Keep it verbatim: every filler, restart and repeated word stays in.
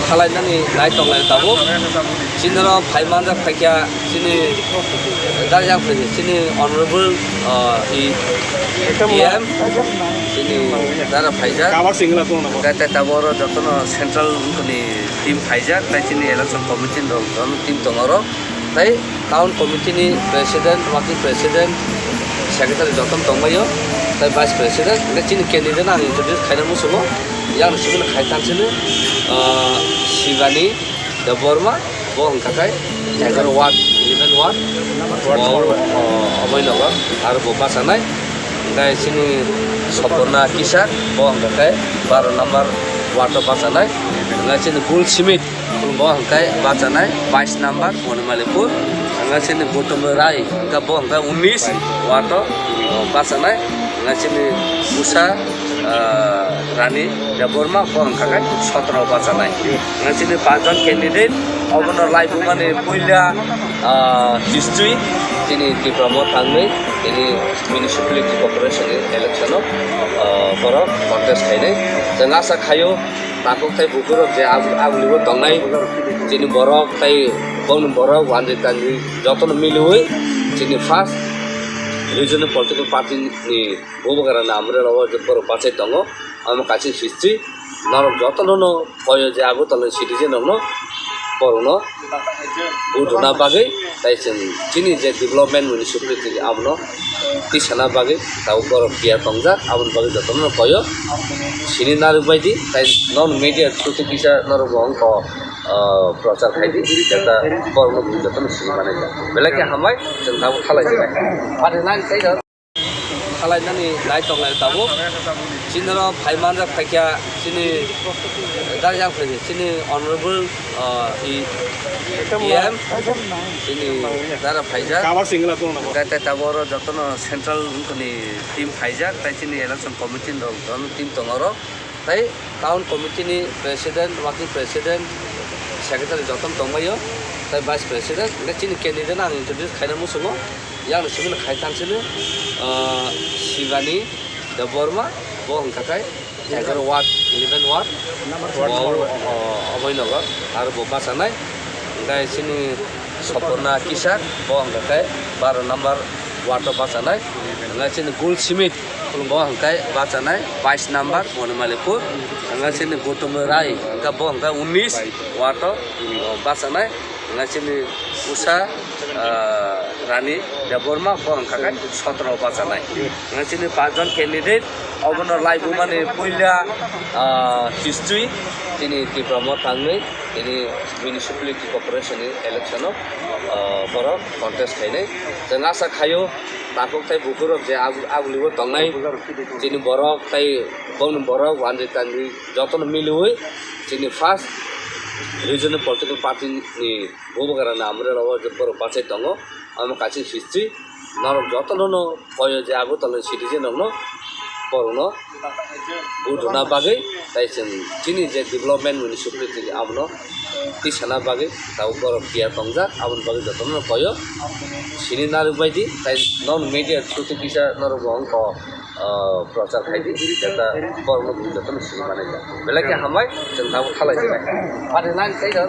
Khalainani nai tonglai tabuk. Chini oro phai manjak phaikha chini darjak phaikha chini honorable, ah, i E M chini dara phaijak. Kabak singla tong nabo. Tai, tai tabuk oro jotono central ni team phaijak, tai chini election committee ni rok jotono team tongo oro. Tai town committee ni president, working president, secretary jotono tongbaio, tai vice president, hingke chini candidate no ang introduce khaina muchungo. Yang simi khai tang sini, ah, Shivani Debbarma, bo hingka khe egaroh ward, eleven ward, bo, oh, Abhainagar, aro bo bachanai. Hingke chini Soporna Kisak, bo hingka khe baro number ward o bachanai. Hingke chini Gul Simit, bo hingke bachanai bais number, Monimalipur. Hingke chini Gautam Rai, hingke bo hingke unis ward o, oh, bachanai. Hingke chini Usha, ah, Rani Debbarma, bo hingke khe sotro bachanai. Hingke chini panchjon candidate, obono laibumani puila, ah, history, chini Tipra Motha wngwi, chini municipality corporation ni election o, ah, borok contest khainai. Chwng asa khaio, takhuk tei bukhurok je ab-, aboni bo tongnai, chini borok tei bongni borok wanjwi tanjwi jotono miliwi chini first regional political party ni bubagra ni amrwla o je borok bachai tongo, omo kaisa history, norok jotono no koyo je Agartala ni citizen rok no borok no vote rwna bagwi, tai chwng chini je development municipality abono tisana bagwi tabuk borok tiyar tongjak, aboni bagwi jotono no koyo sini narwk bai di, tai non media through twi kisa norok bo wngkha, ah, prochar khai di, jeta borok no jotono sini manai jak. Belai khe hambai, chwng tabuk khalai sinai. Pharinai tei Khalainani nai tonglai tabuk. Chini oro phai manjak phaikha chini darjak phaikha chini honorable, ah, i-, E M chini dara phaijak. Kabak singla tong nabo. Hingke tai tabuk oro jotono central wngkha ni team phaijak, tai chini election committee ni rok jotono team tongo oro. Tai town committee ni president, working president, secretary jotono tongbaio, tai vice president, hingke chini candidate no ang introduce khaina muchungo, yang simi khai tang sini, ah, Shivani Debbarma, bo hingka khe egaroh ward, eleven ward, bo, ah, Abhainagar, aro bo bachanai, hingke chini Soporna Kisak, bo hingka khe baro number ward o bachanai, hingke chini Gul Simit, Bo hingke bachanai bais number Monimalipur, hingke chini Gautam Rai, hingke bo hingke unis ward o, o, bachanai, hingke chini Usha, ah, Rani Debbarma, bo hingke khe sotro bachanai. Hingke chini panchjon candidate, obono laibumani puila, ah, history, chini Tipra Motha wngwi, chini municipality corporation ni election o, ah, borok contest khainai. Chwng asa khaio, takhuk tei bukhurok je ag-, agulio tongnai, chini borok tei bongni borok wanjwi tanjwi jotono miliwi chini first regional political party ni bubagra ni amrwla o je borok bachai tongo, omo kaisa history, norok jotono no koyo je Agartala ni citizen rok no borok no vote rwna bagwi, tai chwng chini je development municipality abono tisana bagwi tabuk borok tiyar tongjak, aboni bagwi jotono koyo sini narwk bai di, tai non media through twi kisa norok bo wngkha, ah, prochar khai di, jeta borok no jotono sini manai jak. Belai khe hambai, chwng tabuk khalai sinai. Pharinai tei